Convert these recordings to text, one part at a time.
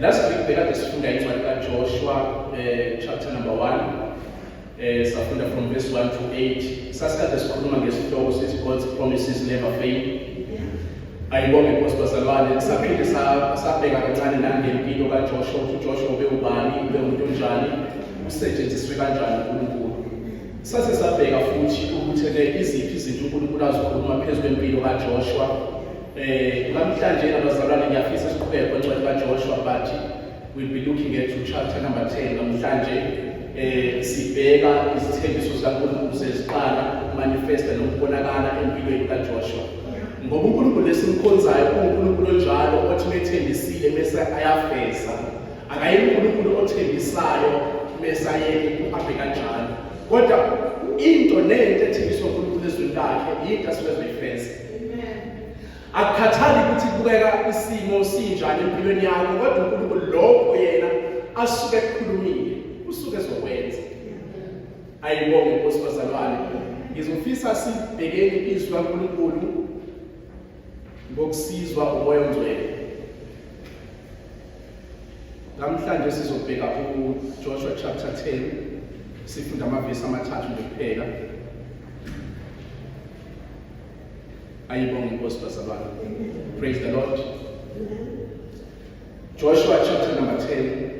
Last week bekade sifunda incwadi kaJoshua chapter number 1. Safunda from verse 1 to 8. Sasikade sikhuluma ngesihloko sithi God's promises never fail. Ayibonge Nkosi bazalwane, saphinde sabheka kancane nangempilo kaJoshua ukuthi uJoshua ube ubani, ube umuntu onjani, usetshenziswe kanjani uNkulunkulu. Sase sabheka futhi ukuthi ke iziphi izinto uNkulunkulu azikhuluma phezu kwempilo kaJoshua. Namhlanje abazalwane ngiyafisa siqhubeke kwencwadi kaJoshua, but we'll be looking at chapter number 10 namhlanje. Sibheka izithembiso zikaNkulunkulu seziqala ukumanifesta nokubonakala empilweni kaJoshua. Ngoba uNkulunkulu lesimkhonzayo uNkulunkulu onjalo othi methembisile bese ayafeza. Akayi uNkulunkulu othembisayo bese ayeke kuhambe kanjalo. Kodwa into nento ethenjiswa uNkulunkulu ezweni lakhe yinto asuke ezoyifeza. Akukhathali ukuthi kubukeka isimo sinjani empilweni yakho, kodwa uNkulunkulu lokho yena asuke ekukhulumile usuke ezokwenza. Ayibonge Nkosi bazalwane. Ngizofisa sibhekeni izwi laNkulunkulu ngokusizwa uMoya oNgcwele. Namhlanje sizobheka uJoshua chapter 10, sifunda amavesi amathathu nje kuphela. Ayibonge Nkosi bazalwane. Praise the Lord. Joshua chapter number 10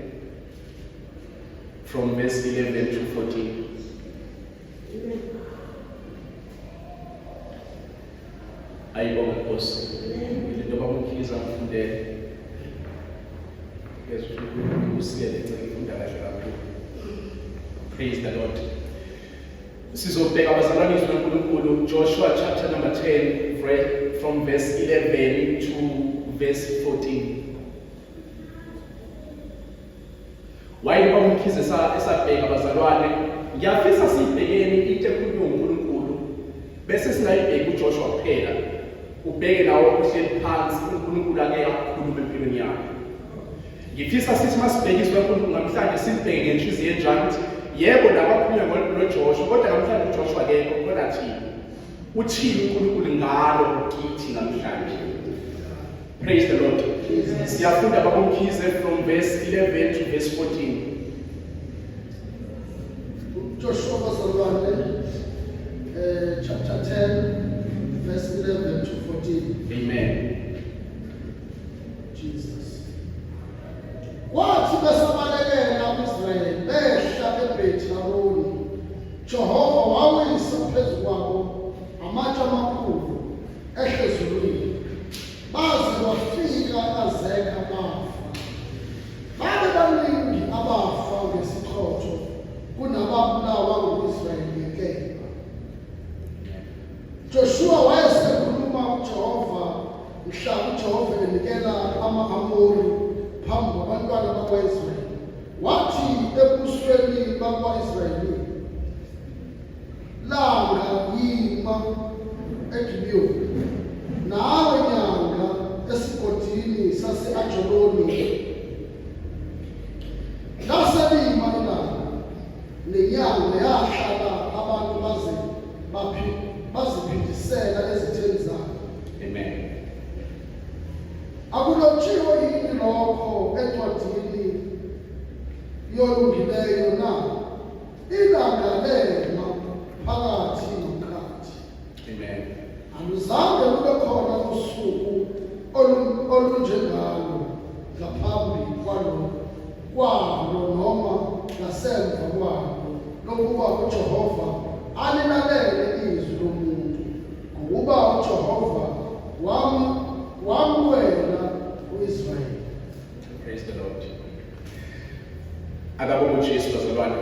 from verse 11 to 14. Ayibonge Nkosi. Lento babukhiza ngifundele. Ngezwe ukuthi usiyele nceke ifunda kahle kakhulu. Praise the Lord. Sizobheka abazalwane izwi laNkulunkulu Joshua chapter number 10 from verse 11 to verse 14. Why ubaba uMkhize esabheka abazalwane, ngiyafisa siyibhekeni into ekhulunywa uNkulunkulu bese singayibheki uJoshua kuphela. Ubheke nawo uhleli phansi uNkulunkulu ake akhulume empilweni yakho. Ngifisa sithi masibheke izwi laNkulunkulu namhlanje silibheke ngenhliziyo enjalo ukuthi yebo labakhulunywa noJoshua, kodwa namhlanje uJoshua akekho, khona thina. Uthini uNkulunkulu ngalo kithi namhlanje? Praise the Lord. Siyafunda baba uMkhize from verse 11 to verse 14. Joshua bazalwane, chapter 10 verse 11 to 14. Amen. Jesus. Kwathi besabalekela uIsrayeli behla eBhethi Haroni, Jehova wawisa phezu kwabo amatshe amakhulu ehle ezulwini, baze bafika eAzeka bafa. Babe baningi abafa ngesichotho kunababulawa nguIsrayeli ngenkemba. Joshua wayesekhuluma uJehova mhla uJehova enikela ama-Amori phambi kwabantwana bakwa-Israyeli. Wathi ebusweni bakwa-Israyeli, langa yima eGibiyoni, nawe nyanga esigodini sase-Ajoloni. Laselima ilanga nenyanga yahlala abantu baze baziphindisela ezitheni zabo. Amen. Akulotshiwe yini lokho encwadini yolungileyo na? Ilanga lema phakathi nomkhathi. Amen. Aluzange lube khona usuku olunjengalo ngaphambi kwalo noma ngasemva kwalo lokuba uJehova alilalele izwi lomuntu, ngokuba uJehova wamwela uIsrayeli. Praise the Lord. Akabonge uJesu bazalwane.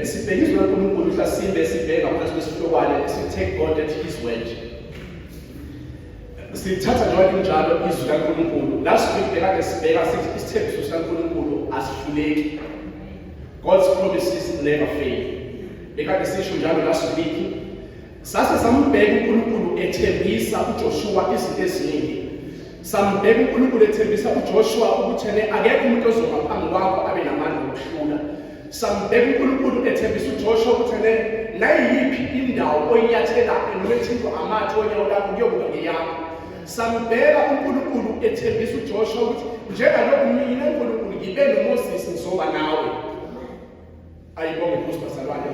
Sibheke izwi laNkulunkulu hlasimbe sibheka ngaphansi kwesihlokwane esithi take God at his word. Sithatha njengoba linjalo izwi laNkulunkulu. Last week bekade sibheka sithi isithembiso sikaNkulunkulu asihluleki. God's promises never fail. Bekade sisho njalo last week. Sase sambheka uNkulunkulu ethembisa uJoshua izinto eziningi. Sambheka uNkulunkulu ethembisa uJoshua ukuthi ene akekho umuntu ozoma phambi kwakho abe namandla okuhlula. Sambheka uNkulunkulu ethembisa uJoshua ukuthi ene nayiyiphi indawo oyinyathela noma ethintwa amathe onyawo lakho kuyokuba ngeyakho. Sambheka uNkulunkulu ethembisa uJoshua ukuthi njengalokhu mina uNkulunkulu Ngibe noMoses, ngizoba nawe. Ayibonge inkosi, bazalwane.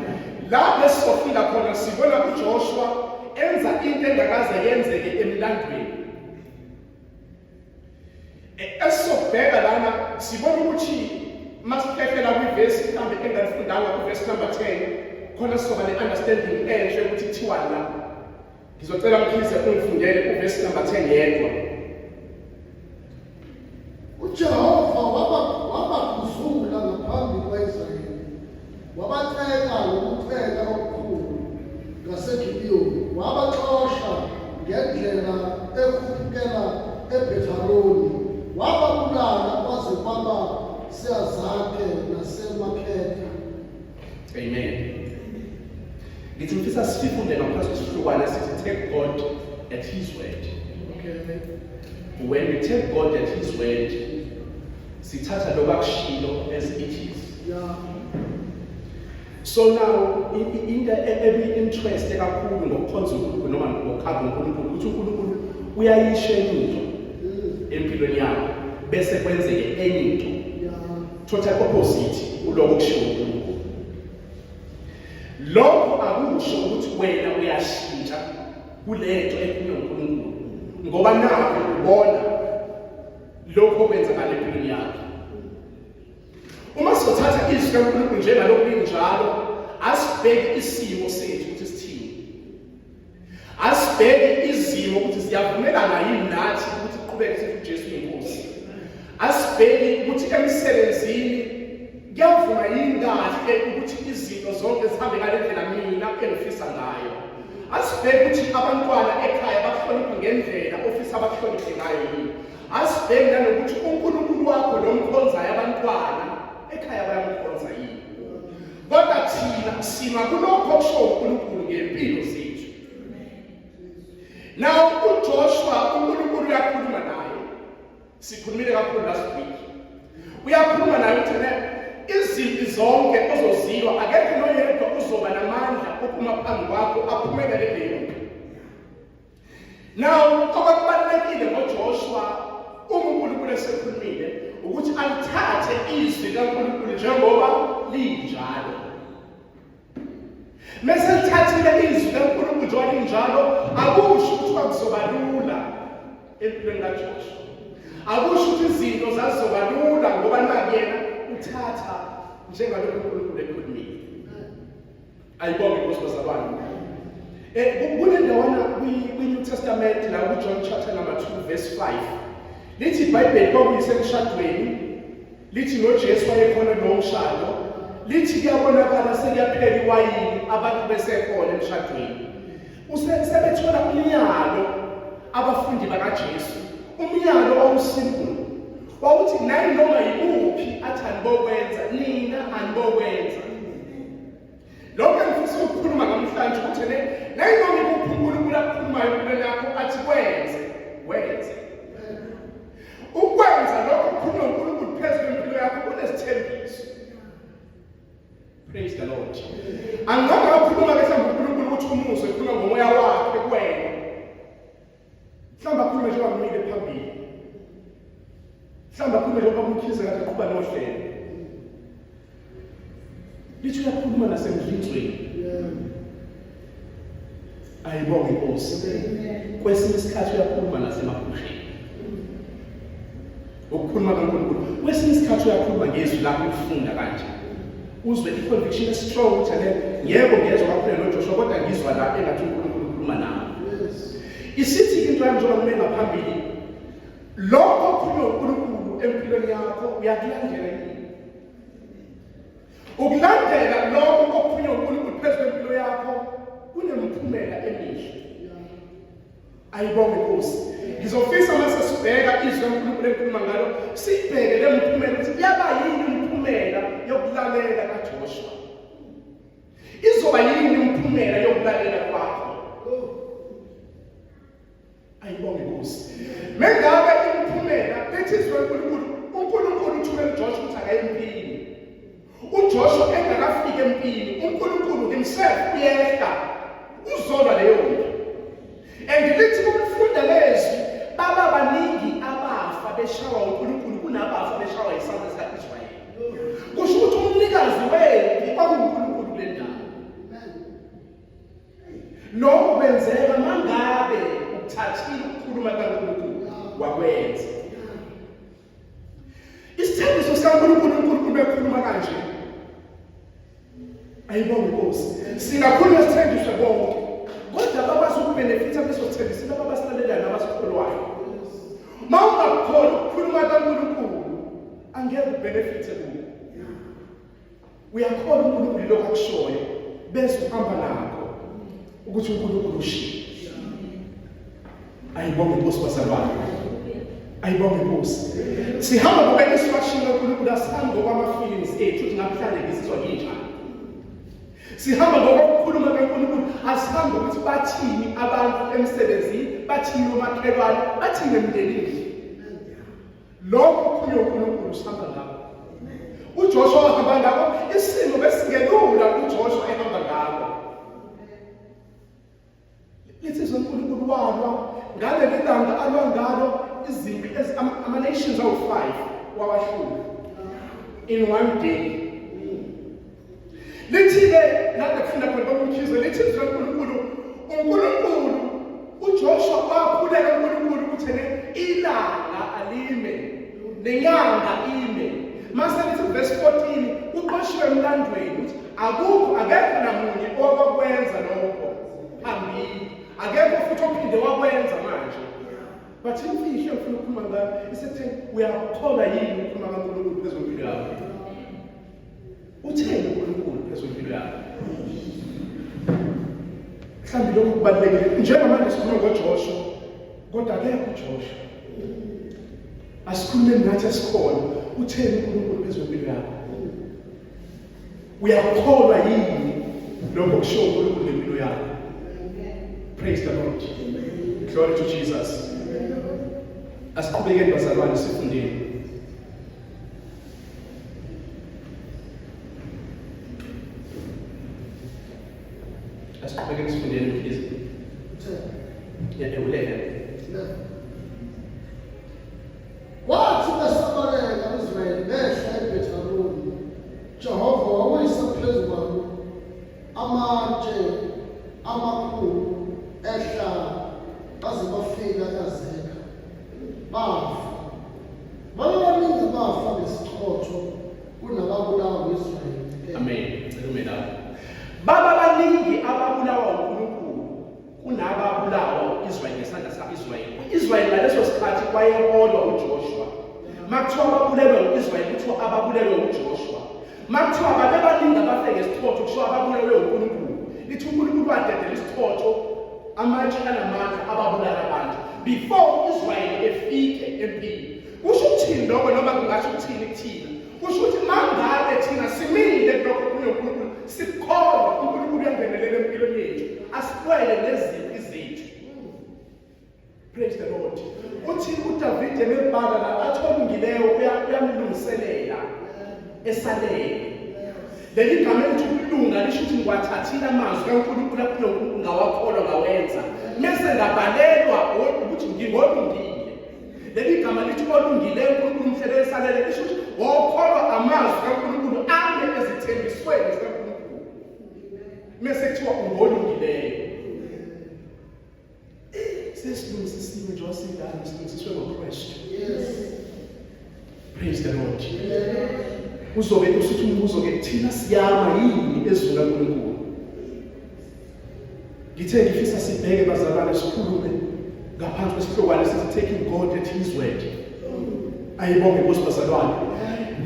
Lapho esizofunda khona, sibona uJoshua enza into engakaze yenzeke emlandweni. Esizobheka lana, sibona ukuthi masihlehlela kwivesi mhlambe engalifundanga, kuvesi number 10 khona, sizoba ne-understanding enhle ukuthi kuthiwani la. Ngizocela, Mkhize, ungifundele uvesi number 10 yedwa. UJehova wabaguzula ngaphambi kwa-Israyeli, wabaceka ngokuceka okukhulu ngaseGibiyoni, wabaxosha ngendlela ekhuphukela eBhetharoni, wababulala kwaze kwaba seAzeke naseMakheda. Amen. Ngithi ngifisa sifunde ngaphansi kwesihlokwana sithi "Take God at His word." When we take God at His word, sithatha lokho akushilo as it is. So now into ebi-interest kakhulu ngokukhonza uNkulunkulu noma ngokukhamba uNkulunkulu ukuthi uNkulunkulu uyayisho enye into empilweni yakho, bese kwenzeke enye into total opposite kuloko kushiwo uNkulunkulu. Lokho akusho ukuthi wena uyashintsha kulento ekhulunywa uNkulunkulu, ngoba nakho ubona lokho okwenzakala empilweni yakho. Uma sizothatha izwi kaNkulunkulu njengalokhu linjalo, asibheki isimo sethu ukuthi sithini, asibheki izimo ukuthi ziyavumelana yini nathi ukuthi siqhubeke sithi uJesu uyinkosi, asibheki ukuthi emsebenzini kuyavuma yini kahle ukuthi izinto zonke zihambe ngale ndlela mina engifisa ngayo, asibheki ukuthi abantwana ekhaya bakuhlonipha ngendlela ofisa bakuhloniphe ngayo yini, asibheki nanokuthi uNkulunkulu wakho lo mkhonzayo abantwana ekhaya bayamkhonza yini, kodwa thina sima kulokho okusho uNkulunkulu ngempilo zethu. Now uJoshua, uNkulunkulu uyakhuluma naye, sikhulumile kakhulu last week, uyakhuluma naye uthi ne izimpi zonke ozozilwa, akekho noyedwa uzoba namandla okuma phambi kwakho aphumelele leyo mpi. Now okwakubalulekile ngoJoshua, uma uNkulunkulu esekhulumile, ukuthi alithathe izwi likaNkulunkulu njengoba linjalo. Mese lithathile izwi likaNkulunkulu njengoba linjalo, akusho ukuthi kwakuzoba lula empilweni kaJoshua, akusho ukuthi izinto zazizoba lula, ngoba nakuyena uthatha njengalokhu uNkulunkulu ekhulumile. Ayibonge inkosi, bazalwane. Kunendawana kwi-New Testament la ku-John chapter number 2 verse 5, lithi iBhayibheli kwakuyisemshadweni, lithi noJesu wayekhona kulowo mshado, lithi kuyabonakala sekuyaphela iwayini, abantu besekhona emshadweni. Sebethola umyalo abafundi bakaJesu, umyalo owusimple wawuthi nayinoma yikuphi athi anibokwenza nina, anibokwenza. Lokho engifisa ukukhuluma namhlanje ukuthi ne nayinoma ikuphi uNkulunkulu akukhulumayo empilweni yakho athi kwenze, wenze. Ukwenza lokho okukhulunywa uNkulunkulu phezu kwempilo yakho kunesithembiso. Praise the Lord. Angeke wakhuluma ke mhlawumbe uNkulunkulu ukuthi umuzwe ekhuluma ngomoya wakhe kuwena, mhlawumbe akhulume njengoba ngimile phambili, mhlawumbe akhulume njengoba uMkhize kade eqhuba nohlelo, lithi uyakhuluma nasemdlinzweni. Ayibonge inkosi. Kwesinye isikhathi uyakhuluma nasemaphusheni, ukukhuluma kaNkulunkulu. Kwesinye isikhathi uyakhuluma ngezwi lakho, ukufunda kanje, uzwe i-conviction strong ukuthi ane yebo, ngiyezwa kakhulu noJoshua, kodwa ngizwa la engathi uNkulunkulu ukhuluma nami. Isithi into yami, njengoba ngime ngaphambili, lokho okukhulunywa uNkulunkulu empilweni yakho uyakulandela yini? Ukulandela lokho okukhulunywa uNkulunkulu phezu kwempilo yakho kunemiphumela emihle. Ayibonge inkosi. Ngizofisa mase sibheka izwi kaNkulunkulu engikhuluma ngalo, sibheke le mphumela ukuthi yaba yini imiphumela yokulalela kaJoshua, izoba yini imiphumela yokulalela kwakho. Ayibonge inkosi. Mengabe imiphumela ethi izwi kaNkulunkulu, uNkulunkulu uthumela uJoshua ukuthi akaye empini. UJoshua engakafiki empini, uNkulunkulu himself uyehla uzolwa leyo mpi. And lithi ukufunda lezwi, baba baningi abafa beshawa uNkulunkulu kunabafa beshawa isandla sika-Israyeli. Kuzokwenzeka mangabe uthathile ukukhuluma kaNkulunkulu wakwenza. Isithembiso sikaNkulunkulu uNkulunkulu bekhuluma kanje. Ayibonge inkosi. Singakhuluma sithenjiswe konke. Kodwa abakwazi ukubenefitha kuleso sithembiso laba abasilalelayo nabasikholwayo. Uma ungakukholwa ukukhuluma kaNkulunkulu angeke ubenefithe kuko. Uyakholwa uNkulunkulu lokho akushoyo bese uhamba nakho ukuthi uNkulunkulu ushiye. Ayibonge inkosi bazalwane. Ayibonge inkosi. Sihamba ngokwe-instruction kaNkulunkulu asihambi ngokwama-feelings ethu ukuthi namhlanje ngizizwa nginjani. Sihamba ngokokukhuluma kaNkulunkulu asihambi ukuthi bathini abantu emsebenzini, bathini omakhelwane, bathini emndenini. Lokho kukhulunywa uNkulunkulu sihamba ngakho. UJoshua wahamba ngakho, isimo besingelula uJoshua ehamba ngakho. Lithi izwi uNkulunkulu walwa ngaleli langa alwa ngalo izimpi ama-nations awu-5 wawahlula in one day. Lithi-ke nade kufunda khona bomkhize lithi izwi kaNkulunkulu uNkulunkulu uJoshua wakhuleka uNkulunkulu ukuthi ne ilanga alime nenyanga ime. Mase lithi verse 14 uqoshiwe emlandweni ukuthi akukho akekho namunye owakwenza lokho phambili akekho futhi ophinde wakwenza manje but imfihlo engifuna ukukhuluma ngayo isekutheni uyakukholwa yini ukukhuluma kaNkulunkulu phezu kwempilo yakho utheni uNkulunkulu phezu kwempilo yakho mhlawumbe lokhu kubalulekile njengamanje sikhuluma ngoJoshua kodwa akekho uJoshua asikhulumeni nathi esikhona utheni uNkulunkulu phezu kwempilo yakho Uyakholwa yini lokho kushiwo uNkulunkulu ngempilo yakho? Praise the Lord. Glory to Jesus. Asiqhubekeni bazalwane sifundeni. Asiqhubekeni sifundeni please. Yeah, ulehe. Kwathi besabaleka u-Israyeli behla eBhetharoni, Jehova wawisa phezu kwabo amatshe amakhulu ehla baze bafika eAzeka. Bafa. Babebaningi abafa ngesichotho kunababulawa u-Israyeli. Amen. Cela ume lapho. Baba baningi ababulawa uNkulunkulu kunababulawa u-Israyeli ngesandla sa-Israyeli. U-Israyeli ngaleso sikhathi wayeholwa uJoshua. Makuthiwa ababulelwe u-Israyeli kuthiwa ababulelwe uJoshua. Makuthiwa babebaningi abafe ngesichotho kushiwo ababulelwe uNkulunkulu. Lithi uNkulunkulu wadedela isichotho amatshe anamandla ababulala abantu before u-Israyeli efike empini. Kusho ukuthini lokho noma kungasho ukuthini kuthina? Kusho ukuthi mangabe thina simile kulokho okhulunywa uNkulunkulu, sikholwa uNkulunkulu uyangenelela empilweni yethu, asiqwele nezimpi zethu. Praise the Lord. Uthi uDavide mebhala la athi olungileyo uyamlungiselela esalele. Leli gama elithi ukulunga lisho ukuthi ngiwathathile amazwi kaNkulunkulu aphile uNkulunkulu ngawakholwa ngawenza. Mese ngabhalelwa ukuthi ngingolungile. Leli gama lithi olungileyo uNkulunkulu umhlele esalele lisho ukuthi wokholwa amazwi kaNkulunkulu ame ezithembisweni zikaNkulunkulu. Mese kuthiwa ungolungileyo. Sesilungisisiwe njengoba singane silungisiswe ngoKristu. Yes. Praise the Lord. Uzobe usuthi umbuzo ke thina siyama yini ezweni kaNkulunkulu? Ngithe ngifisa sibheke bazalwane sikhulume ngaphansi kwesihlokwane sithi taking God at his word. Ayibonge Nkosi bazalwane.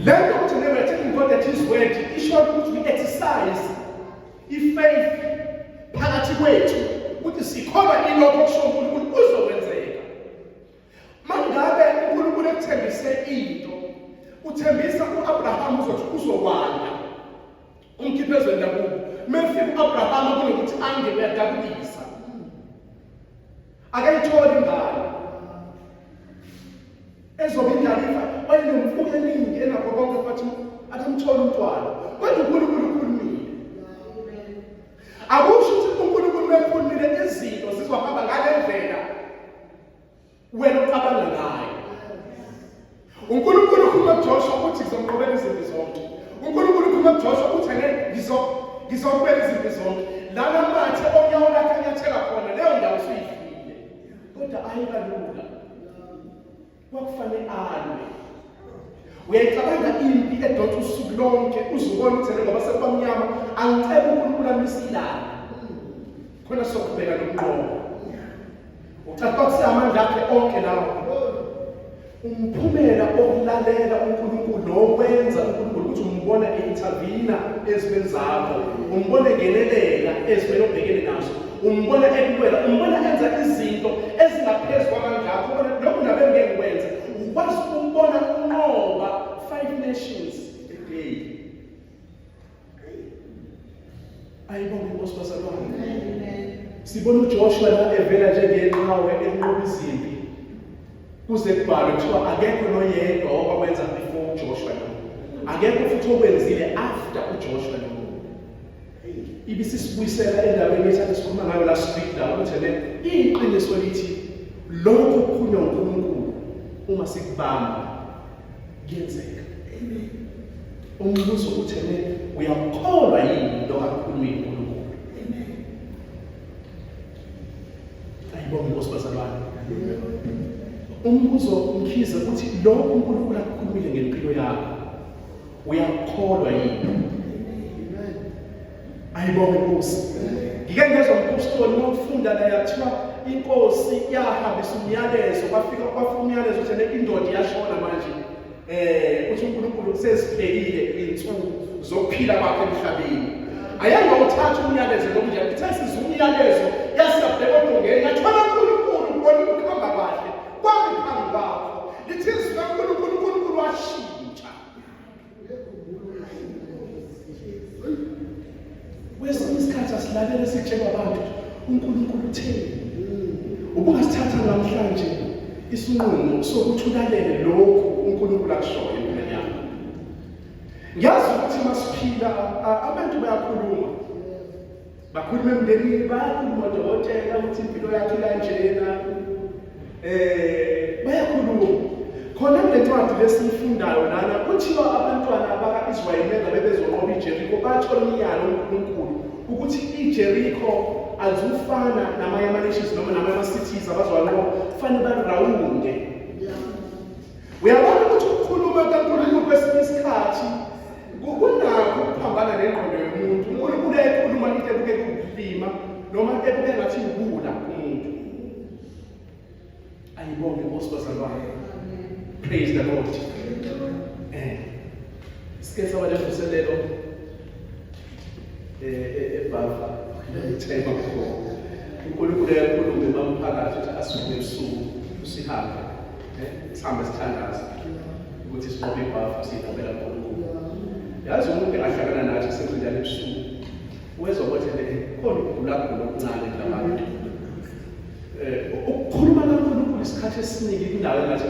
Le nto ukuthi never taking God at his word isho ukuthi we exercise i-faith phakathi kwethu ukuthi sikholwa ilokho okusho uNkulunkulu kuzokwenzeka. Mangabe uNkulunkulu ekuthembise into, uthembisa uAbraham uzothi uzokwanda. Umkhiphe ezweni lakubo. Mefika uAbraham kunokuthi ange uyadabukisa. Akayitholi ingane. Ezobe indlalifa wayenemfuyo eningi enakho konke futhi akamtholi umntwana. Kodwa uNkulunkulu ukhulumile. Akusho ukuthi uNkulunkulu mekhulumile izinto zizohamba ngale ndlela wena ucabanga ngayo. uNkulunkulu ukhuluma kuJoshua uthi ngizomqobela izimpi zonke. uNkulunkulu ukhuluma kuJoshua uthi ene ngizokubela izimpi zonke. Lana mathe onyawo lakhe anyathela khona leyo ndawo usuyidlile. Kodwa ayikalula. Kwakufanele alwe. Uyayicabanga impi edonsa usuku lonke uzubona ukuthi ngoba sekubamnyama angicela uNkulunkulu amise ilanga. Khona soqhubeka nokunqoba. Ucabanga ukuthi amandla akhe onke lawo. Umphumela okulalela uNkulunkulu nokwenza uNkulunkulu ukuthi umbona e-intervene ezimeni zakho, umbone ngenelela ezimeni obhekene nazo, umbona ekulwela, umbona enza izinto ezingaphezu kwamandla akho, ubona lokhu nabe ngeke ngikwenze. Ukwazi ukumbona unqoba 5 nations a day. Ayibonge inkosi bazalwane. Sibona uJoshua la evela njengenqawe enqoba izimpi. Kuze kubhalwe kuthiwa akekho noyedwa owakwenza before uJoshua lo. Akekho futhi okwenzile after uJoshua lo. Ibisisibuyisela endabeni yethu esikhuluma ngayo last week la ukuthi le iqiniso lithi lokho kukhulunywa uNkulunkulu uma sikubamba kuyenzeka. Amen. Umbuzo uthi ne uyakholwa yini lo akakhulumile uNkulunkulu? Amen. Ayibonge inkosi bazalwane. Umbuzo Mkhize uthi lokho uNkulunkulu akukhulumile ngempilo yakho uyakholwa yini? Ayibonge inkosi. Ngike ngezwa umpostoli uma ufunda la yathiwa inkosi yahambisa umyalezo kwafika kwafika umyalezo uthi indoda iyashona manje uthi uNkulunkulu seziphelile insuku zokuphila kwakhe emhlabeni. Ayanga uthatha umyalezo lo nje ithe sizwe umyalezo yasabheka odongeni yathola uNkulunkulu ubona ukuhamba kahle kwami phambi kwakho. Lithi izwi kaNkulunkulu uNkulunkulu washintsha. Kwesinye isikhathi asilalele sitshelwa abantu uNkulunkulu utheni. Ubungasithatha namhlanje isinqumo sokuthi ulalele lokhu uNkulunkulu akushoyo empilweni yakho. Ngiyazi ukuthi masiphila abantu bayakhuluma. Bakhuluma emndenini bayakhuluma odokotela ukuthi impilo yakhe kanjena. Bayakhuluma. Khona kule ncwadi lesiyifundayo lana kuthiwa abantwana baka-Israyeli mengabe bezonqoba iJeriko bathola umyalo uNkulunkulu ukuthi iJeriko azufana namanye ama-nations noma namanye ama-cities abazowanqoba kufanele barawunde. Uyabona ukuthi ukukhuluma kaNkulunkulu kwesinye isikhathi kunakho ukuphambana nengqondo yomuntu. uNkulunkulu uyayikhuluma into ebuke kuwukulima noma ebuke ngathi iwula kumuntu. Ayibonge inkosi bazalwane. Praise the Lord. Sike saba nemvuselelo ebhafa ithemba kukhona. uNkulunkulu uyakhuluma emamphakathi ukuthi asuke ebusuku sihambe sihambe sithandaze ukuthi sinqobe ibhafu siyinqobela uNkulunkulu. Yazi umuntu engahlangana nathi senzela ebusuku wezwa ukuthi khona ukugulagula okuncane kulabantu. Ukukhuluma kaNkulunkulu isikhathi esiningi kundawo engathi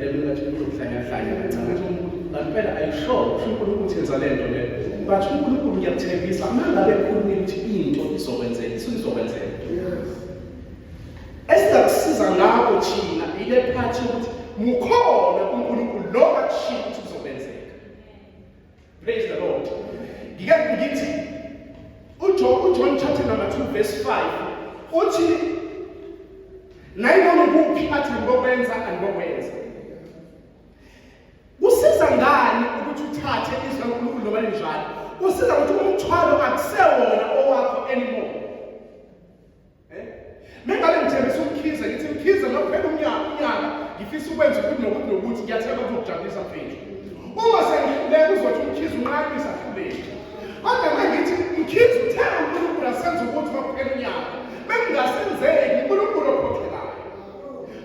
engathi kunokuhlanyahlanya kancane ngathi umuntu ngempela ayisho kusho uNkulunkulu ukuthi yenza le nto le but uNkulunkulu ngiyakuthembisa uma ngabe ekhulumile ukuthi into izokwenzeka isuke izokwenzeka. Esingakusiza ngakho thina ile part yokuthi mukhona uNkulunkulu lo akushiya ukuthi kuzokwenzeka. Praise the Lord. Ngike ngithi uJohn chapter number 2 verse 5 uthi nayinoma kuphi athi ngokwenza angokwenza. Kusiza ngani ukuthi uthathe izwi kaNkulunkulu noma linjalo? Kusiza ukuthi umthwalo akusewona owakho anymore. Mengabe ngithembisa uMkhize ngithi Mkhize makuphela unyaka ngifisa ukwenza ukuthi nokuthi nokuthi ngiyathemba ukuthi ukujabulisa mfethu. Uma sengihluleka uzothi uMkhize unqakisa ahluleke. Kodwa mengithi Mkhize uthe uNkulunkulu asenze ukuthi makuphela unyaka bengingasenzeki uNkulunkulu ophoxekayo.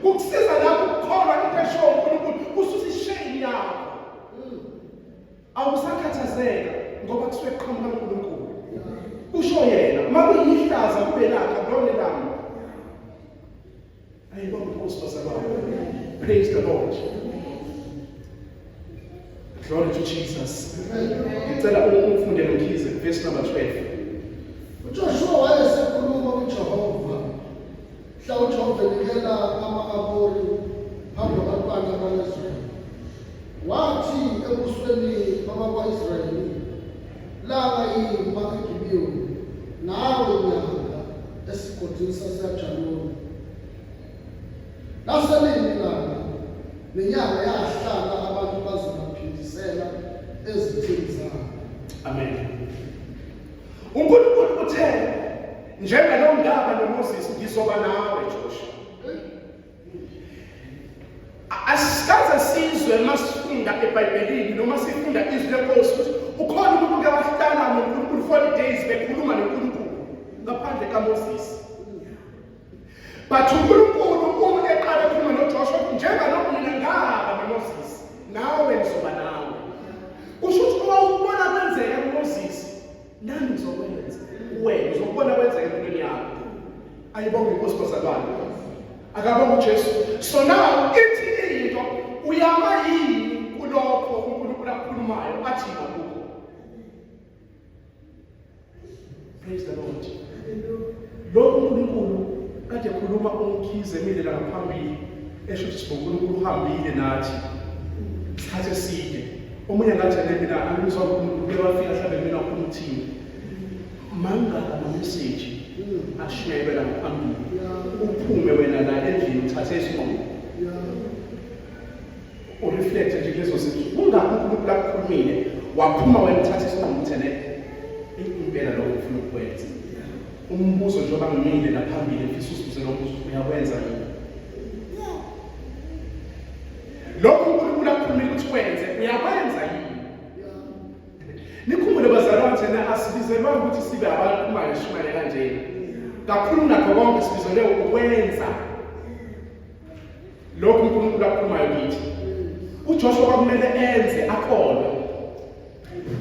Kukusiza lapho ukukholwa into eshoyo uNkulunkulu kususa ishame yakho. Awusakhathazeka ngoba kusuke kuqhamuka uNkulunkulu. Kusho yena, uma kuyihlaza kube lakhe akulona elami. Ayibonge inkosi bazalwane. Praise the Lord. Glory to Jesus. Ngicela ufunde noMkhize verse number 12. UJoshua wayesekhuluma kuJehova mhla uJehova enikela ama-Amori phambi kwabantwana bakwa-Israyeli. Wathi ebusweni babakwa-Israyeli, Langa yima eGibiyoni, nawe Laselimi ilanga nenyanga yahlala abantu baze baphindisela ezitheni zabo. Amen. UNkulunkulu uthe njengalowo ndaba noMoses ngizoba nawe Joshua. Asikaze sizwe masifunda eBhayibhelini noma sifunda izwi lenkosi ukuthi ukhona umuntu oke wahlala noNkulunkulu 40 days bekhuluma noNkulunkulu ngaphandle kaMoses. But uNkulunkulu uma eqala ekhuluma noJoshua njengalokhu mina ngaba noMoses nawe ngizoba nawe. Kusho ukuthi uma ukubona kwenzeka kuMoses nami ngizokwenza wena uzokubona kwenzeka empilweni yakho. Ayibonge inkosi bazalwane. Akabonge uJesu. So now ithi into uyama yini kulokho uNkulunkulu akukhulumayo athi ngakukho. Praise the Lord. Lo uNkulunkulu kade khuluma uMkhize emile la ngaphambili esho ukuthi uNkulunkulu uhambile nathi isikhathi eside. Omunye ngathi mina angizwa uNkulunkulu uke wafika mhlawumbe mina wakhuluma uthini. Mangaka ama-message ashunyayelwe la ngaphambili. Uphume wena la endlini uthathe isinqumo. Ureflect nje kulezo zinto. Kungakho uNkulunkulu akukhulumile waphuma wena uthathe isinqumo uthene impela lokho ufuna ukwenza. Umbuzo njengoba ngimile la phambili ngifisa usibuze lo mbuzo uyakwenza yini? Lokho uNkulunkulu akukhulumile ukuthi wenze uyakwenza yini? Nikhumbule bazalwane thina asibizelwanga ukuthi sibe abaqhumayo sishumayele kanjena. Kakhulu nakho konke sibizelwe ukwenza lokhu uNkulunkulu akukhulumayo kithi. UJoshua kwakumele enze akholwe.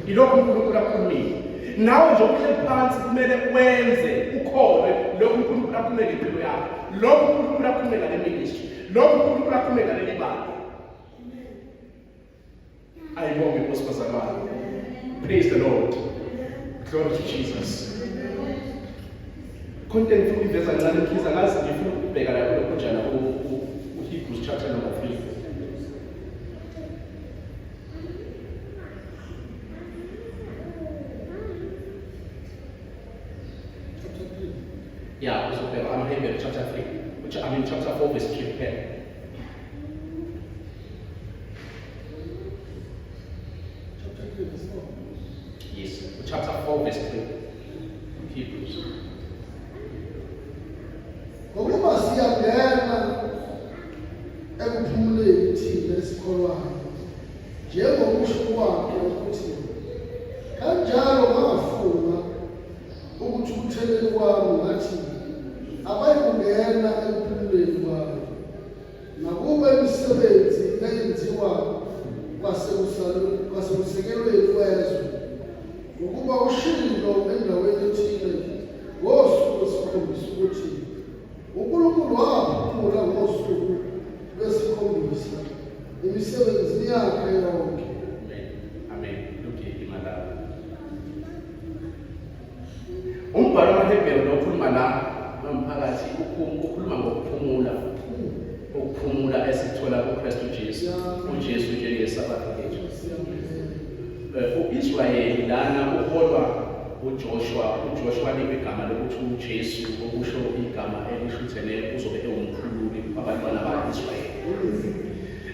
Yilokhu uNkulunkulu akukhulumile. Nawe nje uhleli phansi kumele wenze ukholwe lokhu uNkulunkulu akukhulume ngempilo yakho. Lokhu uNkulunkulu akukhulume ngale ministry. Lokhu uNkulunkulu akukhulume ngaleli bandla. Ayibonge inkosi bazalwane. Praise the Lord. Glory to Jesus. Content ngifuna ukuyiveza kancane mkhiza ngazi ngifuna ukubheka la kulokho njana uHebrews chapter number 3. Yeah, uzobheka amaHebrew chapter 3, which I mean chapter 4 verse 3 kuphela. Chapter 3 verse 4. Yes, chapter 4 verse 3. Hebrews. Ngokuba siyangena ekuphumuleni thina esikholwayo njengokusho kwakhe ukuthi kanjalo ngafunga ukuthukutheleni kwami ngathi abayikungena ekuphumuleni kwami Nakuba imisebenzi eyenziwa kwasekusekelweni kwezwe, ngokuba ushilo endaweni ethile ngosuku lwesikhombisa ukuthi uNkulunkulu waphumula ngosuku lwesikhombisa emisebenzini yakhe yonke. Amen. Amen. Lokhu imalabo. Umbhalo wamaHebheru lo okhuluma la nomphakathi ukhuluma ngokuphumula ukuphumula esikuthola kuKristu Jesu uJesu njengesabatha lethu. U-Israyeli lana uholwa uJoshua uJoshua nikwe igama lokuthi uJesu okusho igama elishuthene uzobe ewumkhululi wabantwana ba-Israyeli.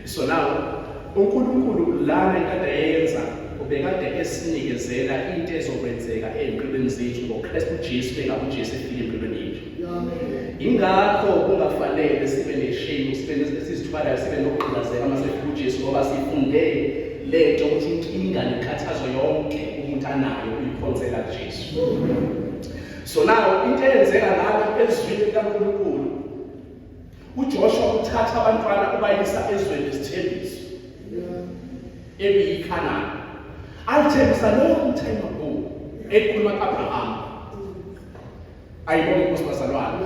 So now uNkulunkulu lana into ayenza ubekade esinikezela into ezokwenzeka ezimpilweni zethu ngoKristu Jesu bengabe uJesu efika empilweni yethu. Ingakho kungafanele sibe neshame sibe esizithwalayo sibe nokugqilazeka uma sefika uJesu ngoba sifunde lento ukuthi inkinga nenkathazo yonke umuntu anayo uyikhonzela kuJesu. So now into eyenzeka lana ezwini likaNkulunkulu uJoshua uthatha abantwana ubayisa ezweni lesithembiso ebiyiKhanani alithembisa long time ago ekhuluma kaAbraham ayibonge inkosi bazalwane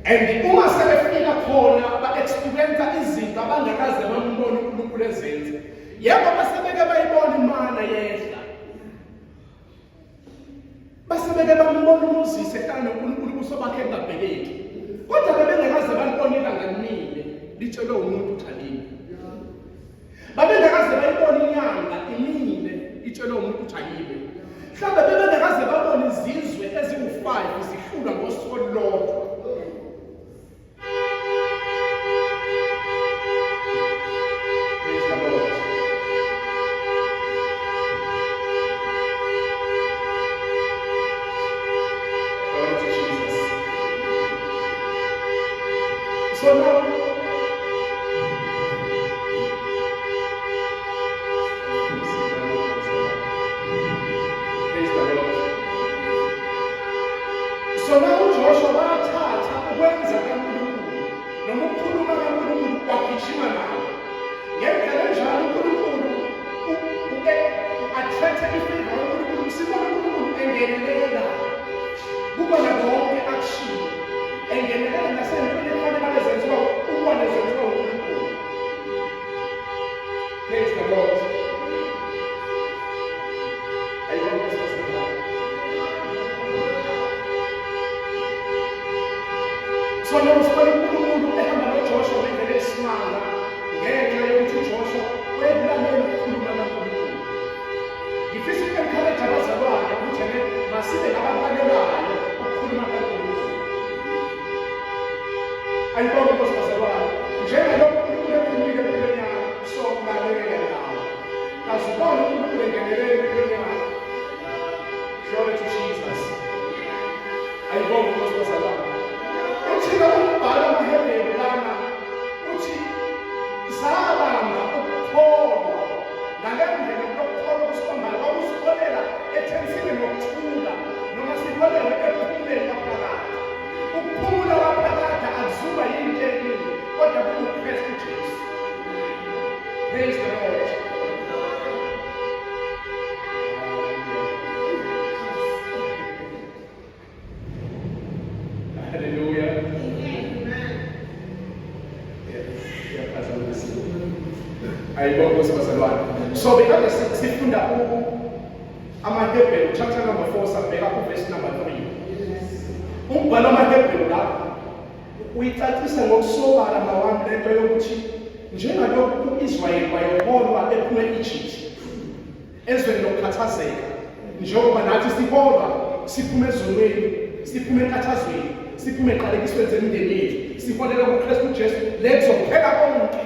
and uma sebefika khona ba-experience izinto abangakaze bambone uNkulunkulu ezenza yebo basebeke bayibona imana yehla Base beke bambona uMoses ehlala noNkulunkulu ubuso bakhe bungabhekeki. Kodwa bebengekaze balibone ilanga limile litshelwe umuntu ukuthi alime. Babengakaze bayibone inyanga imile itshelwe umuntu ukuthi ayime. Mhlawumbe bebengakaze babone izizwe eziwu-5 zihlulwa ngosuku olulodwa. UJoshua wathatha ukwenza kaNkulunkulu noma ukukhuluma kaNkulunkulu wagijima nayo. Ngendlela enjalo uNkulunkulu u-attract-a i-favor kaNkulunkulu, sibona uNkulunkulu engenelela kukona konke akushiwo, engenelela nasentweni ekufanele ngabe zenziwa ubone zenziwa uNkulunkulu. Praise the Lord. Ayibonke Nkosi. So loko sibona uNkulunkulu ehamba noJoshua ngendlela esimanga ngenxa yokuthi uJoshua wayekulalela ukukhuluma kaNkulunkulu. Ngifisa uku-encourage abazalwane ukuthi ke masibe abalalelayo ukukhuluma kaNkulunkulu. Ayibonke Nkosi bazalwane. Njengalokhu uNkulunkulu ekhulumile empilweni yakho, so lalela nawe. Kazubona uNkulunkulu engenelela empilweni yakho. Glory to Jesus. Ayibonge Nkosi bazalwane. Uthi-ke umbhalo wamaHebheru lana uthi sabamba ukukholwa ngale ndlela lokukholwa kusibambayo kwakusiholela ethensini nokuthula noma siholele ekuphumuleni kwaphakade. Ukuphumula kwaphakade akuzuba yinto eningi kodwa kunguKristu Jesu. Praise the Lord. Hallelujah. Yes, Ayibonke Nkosi bazalwane. So bekade sifunda amaHebheru chapter number 4 sabheka ku-verse number 3. Umbhalo wamaHebheru la uyicacisa ngokusobala mawami lento yokuthi njengalokhu u-Israyeli wayeholwa ephuma e-Egypt ezweni lokukhathazeka njengoba nathi siholwa siphuma ezonweni siphuma enkathazweni siphuma eqalekisweni zemindeni yethu siholela kuKristu Jesu lezophela konke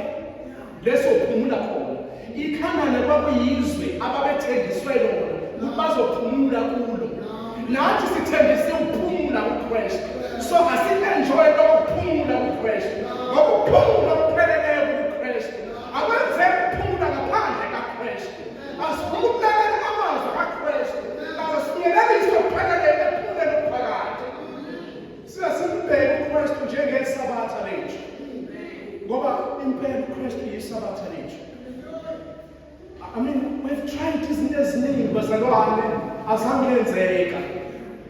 lesophumula khona iKhanani kwakuyizwe ababethenjiswe lona ukuthi bazophumula kulo nathi sithembise ukuphumula kuKristu so asi-enjoy lokuphumula kuKristu ngoba ukuphumula kupheleleyo kuKristu akwenzeki ukuphumula ngaphandle kaKristu asifuna ukulalela amazwi kaKristu akasinyelelise okupheleleyo ekuphumuleni okuphakade singasimbheke uKristu njengesabatha lethu ngoba impela uKristu yisabatha lethu. I mean, we've tried izinto eziningi bazalwane, azange yenzeka.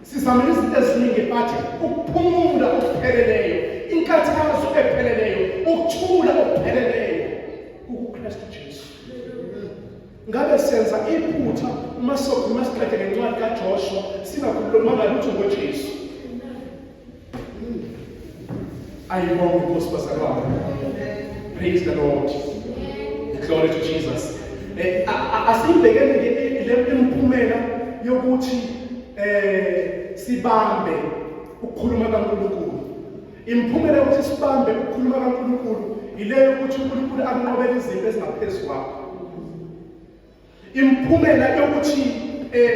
Sizamile izinto eziningi but ukuphumula okupheleleyo, inkathazo epheleleyo, ukuthula okupheleleyo kukuKristu Jesu. Ngabe senza iphutha uma sokhuluma siqede ngencwadi kaJoshua singakhulumanga lutho ngoJesu. Ayibonge Nkosi bazalwane. Praise the Lord. Glory to Jesus. Eh asibhekene le imiphumela yokuthi eh sibambe ukukhuluma kaNkulunkulu. Imiphumela yokuthi sibambe ukukhuluma kaNkulunkulu ileyo ukuthi uNkulunkulu akunqobele izinto ezingaphezulu kwakho. Imiphumela yokuthi eh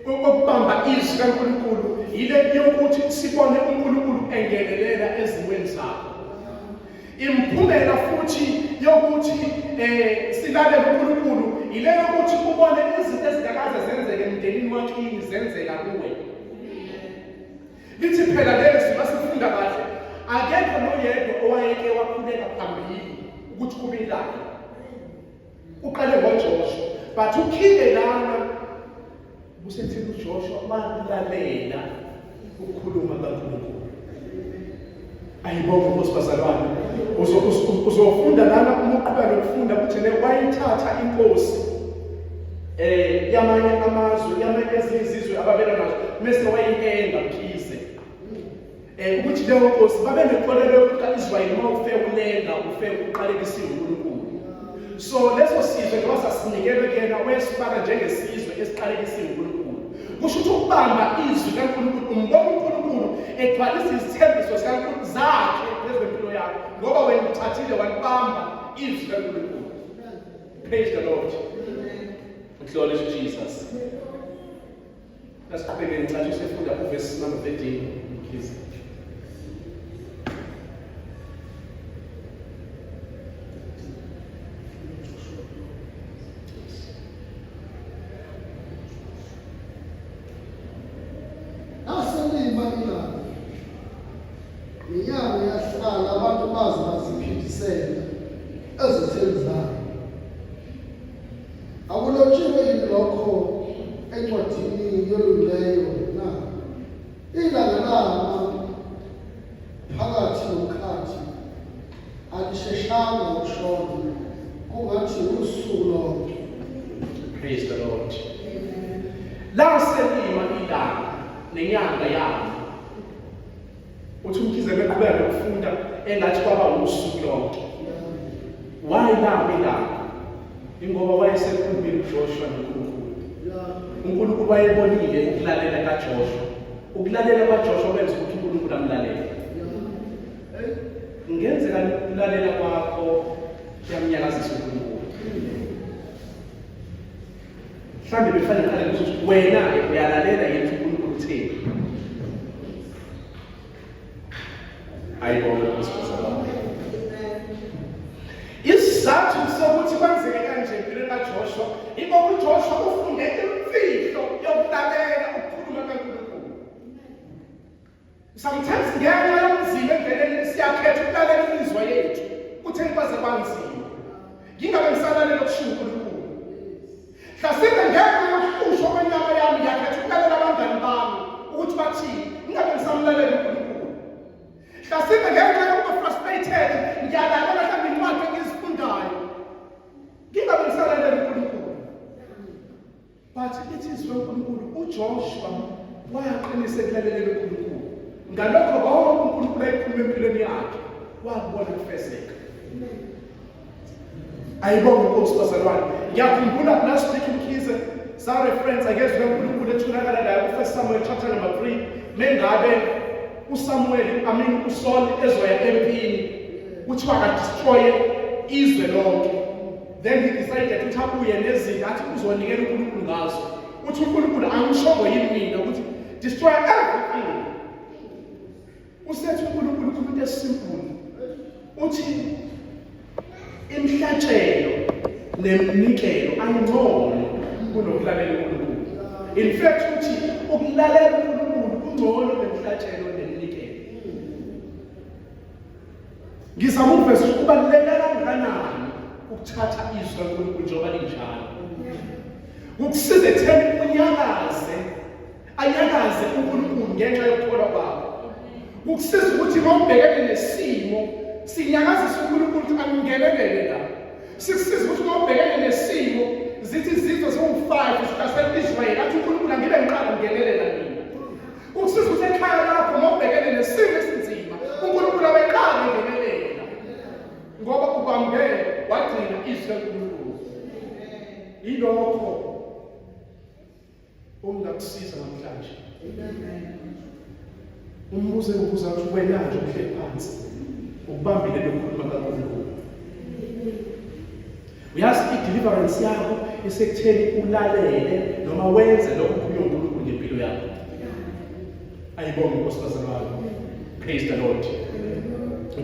okubamba izwi kaNkulunkulu yile yokuthi sibone uNkulunkulu engenelela ezimweni zakho. Imiphumela futhi yokuthi eh silalele uNkulunkulu yile yokuthi ubone izinto ezingakaze zenzeke emndenini wakini zenzeka kuwe. Lithi phela lezwi masifunda kahle akekho noyedwa owayeke wakhuleka phambili ukuthi kube ilanga. Uqale ngoJoshua but ukhile lana kusethini uJoshua walalela ukukhuluma kaNkulunkulu. Ayibonge Nkosi bazalwane. Uzofunda lana uma uqhubeka nokufunda ukuthi ne wayithatha inkosi eh yamanye amazwe yamanye ezinye izizwe ababela nazo mese wayihenga Mkhize eh ukuthi leyo nkosi babenenkolelo yokuthi ka-Israyeli uma ufe ulenga ufe uqalekisiwe uNkulunkulu so leso sizwe njengoba sasinikelwe kuyena wesifaka njengesizwe esiqalekisiwe uNkulunkulu kusho ukuthi ukubamba izwi kaNkulunkulu umbona uNkulunkulu egcwalisa izithembiso zikaNkulunkulu zakhe phezu kwempilo yakho ngoba wena uthathile walibamba izwi kaNkulunkulu praise the Lord glory to Jesus Asiqhubeke ngicela usefunda uvesi number 13 please. Naselima ilanga baze baziphindisela ezitheni zabo. Akulotshiwe yini lokho encwadini yolungileyo na? Ilanga lama phakathi nomkhathi alisheshanga ukushona kungathi usuku lonke. Praise the Lord. Laselima ilanga nenyanga yalo. Uthi uMkhize beqhubeka nokufunda engathi kwaba usuku lonke. Why lama ilanga? Ingoba wayesekhulumile uJoshua noNkulunkulu. UNkulunkulu wayebonile ukulalela kaJoshua. Ukulalela kwaJoshua kwenza ukuthi uNkulunkulu amlalele. Kungenzeka ukulalela kwakho kuyamnyakazisa uNkulunkulu. Mhlawumbe befanele ngiqale ukuthi wena-ke uyalalela yini uNkulunkulu utheni. Ayibonge Nkosi bazalwane. Isizathu sokuthi kwenzeke kanje empilweni kaJoshua ingoba uJoshua ufunde imfihlo yokulalela ukukhuluma kaNkulunkulu. Sometimes ngenxa yomzimba endleleni siyakhetha ukulalela imizwa yethu. Kutheni kwaze kwanzima. Ngingabe ngisalalela okushiwo uNkulunkulu. Hlasimbe ngenxa yokuhlushwa kwenyama yami ngiyakhetha ukulalela abangani bami ukuthi bathini, ngingabe ngisamlalela uNkulunkulu. Hlasimbe ngenxa yokuba frustrated ngiyalalela mhlawumbe incwadi engizifundayo, ngingabe ngisalalela uNkulunkulu. But ithi izwi loNkulunkulu uJoshua waqinisa ekulaleleni uNkulunkulu. Ngalokho konke uNkulunkulu ayikhuluma empilweni yakhe wakubona kufezeka. Ayibonge inkosi bazalwane. Ngiyakhumbula last week Mkhize sa reference akezwe uNkulunkulu etholakala la ku 1 Samuel chapter number 3 mengabe uSamuel I mean uSaul ezoya empini kuthiwa ka destroy izwe lonke. Then he decided ukuthi abuye nezinto athi uzonikela uNkulunkulu ngazo. Uthi uNkulunkulu angishongo yini mina ukuthi destroy everything. Usethi uNkulunkulu ukhuluma into esimple. Uthi imhlatshelo neminikelo ayingcono kunokulalela uNkulunkulu. In fact uthi ukulalela uNkulunkulu kungcono nemhlatshelo neminikelo. Ngizama ukuveza ukuthi kubaluleke kangakanani ukuthatha izwi kaNkulunkulu njengoba linjalo. Ukusiza ekutheni unyakaze, anyakaze uNkulunkulu ngenxa yokukholwa kwakho. Ukusiza ukuthi uma ubhekene nesimo sinyakazise uNkulunkulu ukuthi angenelele la. Sikusiza ukuthi uma ubhekene nesimo zithi izizwe ziwu-5 zihlasela u-Israyeli athi uNkulunkulu angibe ngiqala ngigenelela mina. Ukusiza ukuthi ekhaya lakho uma ubhekene nesimo esinzima uNkulunkulu abeqala engenelela ngoba ubambe wagcina izwi kaNkulunkulu. Yilokho okungakusiza namhlanje. Umbuzo engibuza ukuthi wena nje uhleli phansi ukubambile lokukhuluma kaNkulunkulu. Uyazi i-deliverance yakho isekutheni ulalele noma wenze lokho okukhulunywa uNkulunkulu ngempilo yakho. Ayibonge inkosi bazalwane. Praise the Lord.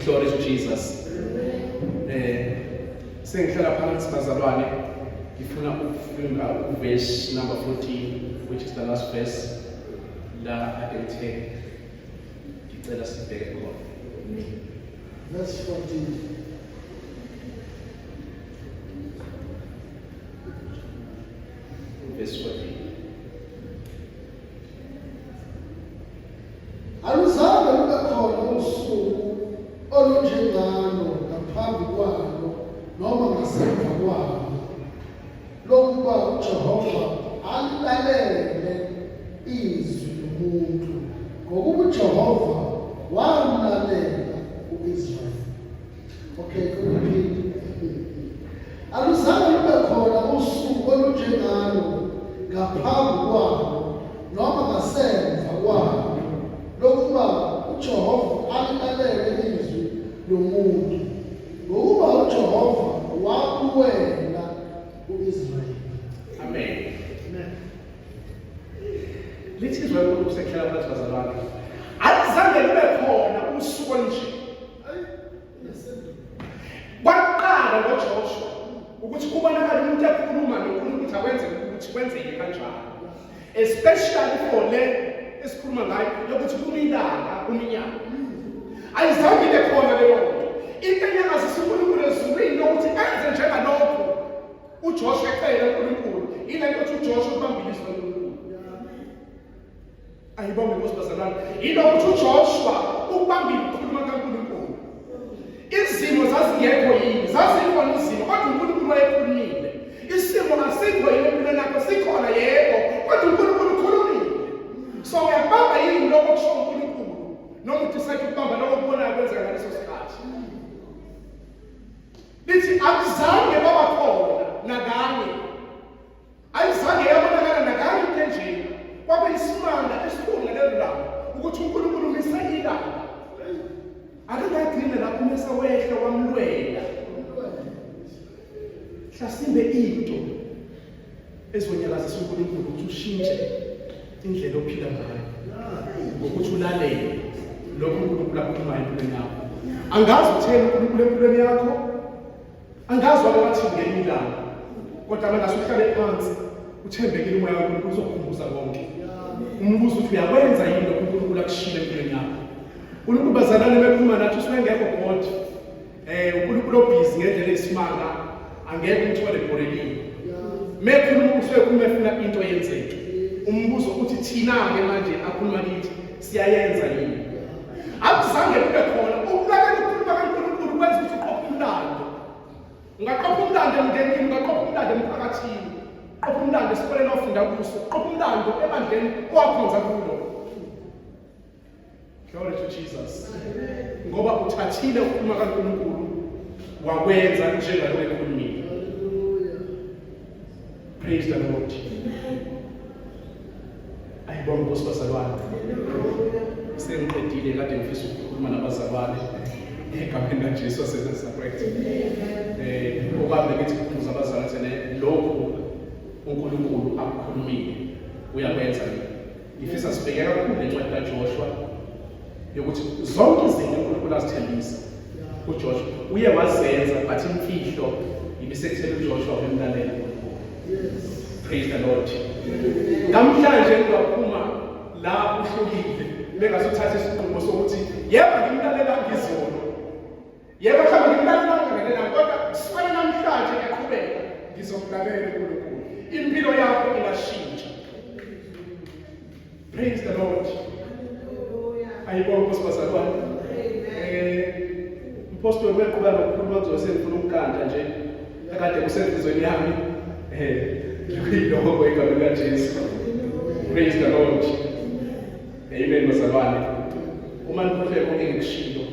Glory to Jesus. Eh sengihlala phansi bazalwane ngifuna ukufunda uverse number 14 which is the last verse la ade ngithe ngicela sibheke khona. Verse 14. Verse 14. Aluzange lube khona usuku olunjengalo ngaphambi kwalo noma ngasemva kwalo lokuba uJehova alilalele izwi lomuntu ngokuba uJehova wamlalela uIsrayeli. Okay, kuphinde. Aluzange lube khona usuku olunjengalo ngaphambi kwalo noma ngasemva kwalo lokuba uJehova alilalele izwi lomuntu ngokuba uJehova wabuwela uIsrayeli. Amen. Amen. Lithi izwi leNkosi kusekhela phansi bazalwane. Alizange lube khona usuku olunje. Kwaqala ngoJoshua ukuthi kubonakala umuntu ekhuluma noNkulunkulu ukuthi akwenzeke ukuthi kwenzeke kanjalo. Especially for le esikhuluma ngayo yokuthi kumilanga kuminyaka. Ayizange ibe khona leyo nto. Into enyakazisa uNkulunkulu ezulwini lokuthi enze njengalokhu uJoshua ecele uNkulunkulu. Ile nto ukuthi uJoshua ubambile izwi likaNkulunkulu. Ayibonge Nkosi bazalwane. Yilo ukuthi uJoshua ukubambile ukukhuluma kaNkulunkulu. Izimo zazingekho yini? Zazikhona izimo kodwa uNkulunkulu wayekhulumile. Isimo asikho yini empilweni yakho? Sikhona yebo, kodwa uNkulunkulu ukhulumile. So uyakubamba yini lokho okusho uNkulunkulu? Noma udecide ukubamba lokho okubonayo kwenzeka ngaleso sikhathi? Lithi akuzange kwaba khona nakanye. Ayizange yabonakala nakanye into enjena. Kwakuyisimanga esikhulu ngalelo langa ukuthi uNkulunkulu umise ilanga. Akangagcina lapho umese wehla wamlwela. Hlasimbe into ezonyakazisa uNkulunkulu ukuthi ushintshe indlela ophila ngayo ngokuthi ulalele lokho uNkulunkulu akukhulumayo empilweni yakho. Angazi utheni uNkulunkulu empilweni yakho. Angazi wake wathi ngelinye ilanga, kodwa manje uhlale phansi uthembekile umoya kaNkulunkulu uzokukhumbuza konke. Umbuzo uthi uyakwenza yini lokho uNkulunkulu akushilo empilweni yakho? uNkulunkulu bazalwane bekhuluma nathi usuke engekho God. UNkulunkulu obhizi ngendlela eyisimanga angeke umthole ebhorekile. Mekhuluma usuke khuluma efuna into yenzeke. Umbuzo uthi thina-ke manje akhuluma kithi siyayenza yini? Akuzange kube khona ukulalela ukukhuluma kaNkulunkulu kwenza ukuthi uqophe umlando. Ungaqopha umlando emndenini, ungaqopha umlando emphakathini, qopha umlando esikoleni ofunda kuso, qopha umlando ebandleni owakhonza kulo. Glory to Jesus. Ngoba uthathile ukukhuluma kaNkulunkulu wakwenza njengalokho ekhulumile. Praise the Lord. Ayibonge Nkosi bazalwane. Sengiqedile kade ngifisa ukukhuluma nabazalwane egameni kaJesu waseNazaretha. Okwami ngithi kukhumbuza abazalwane thene lokhu uNkulunkulu akukhulumile uyakwenza yini. Ngifisa sibheke kakhulu lencwadi kaJoshua yokuthi zonke izinto uNkulunkulu azithembisa uJoshua uye wazenza but imfihlo ibisekutheni uJoshua wemlalela uNkulunkulu. Praise the Lord. Namhlanje ngiyaphuma la uhlukile bengasuthatha isinqumo sokuthi yebo ngimlalela ngizolo. Yebo mhlawumbe ngimlalela ngingelela kodwa kusukela namhlanje ngiyaqhubeka ngizomlalela uNkulunkulu. Impilo yakho ingashintsha. Praise the Lord. Ayibonge Nkosi bazalwane. Mpostoli weqhubeka nokukhuluma kuzobe sengifuna ukukanta nje. Akade kusenhlizweni yami. Kuyiloko egameni kaJesu. Praise the Lord. Amen bazalwane. Uma nikhohlwe konke engikushilo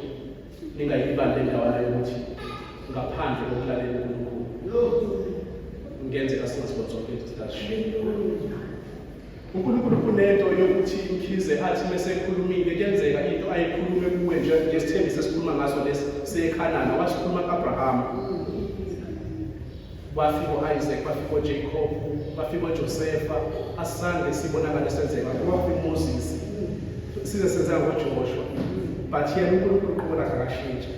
ningayibali le ndawana yokuthi ngaphandle kokulalela uNkulunkulu kungenzeka singaziboni zonke izinto zikashilo. UNkulunkulu kunento yokuthi Mkhize athi mesekhulumile kuyenzeka into ayikhulume kuwe nje ngesithembiso esikhuluma ngaso lesi seKhanana wasikhuluma kuAbraham wafika uIsaac wafika uJacob wafika uJosepha asange sibonakale senzeka wafika uMoses size senzeka ngoJoshua but yena uNkulunkulu uqobo lakhe akashintsha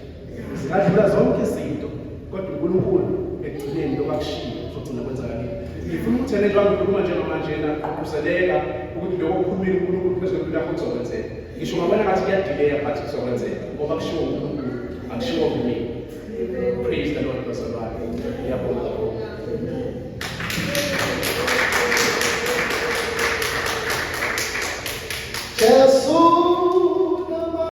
Zingadlula zonke izinto kodwa uNkulunkulu ekugcineni lokho akushiyo kuzogcina kwenzakalile. Ngifuna ukuthi ene njengoba ngikhuluma njengamanje nagqugquzeleka ukuthi lokho okukhulumile uNkulunkulu phezu kwempilo yakho kuzokwenzeka. Ngisho ungabona ngathi kuyadileya but kuzokwenzeka ngoba kushiwo uNkulunkulu akushiwo kumina. Praise the Lord bazalwane. Ngiyabonga kakhulu. Jesu.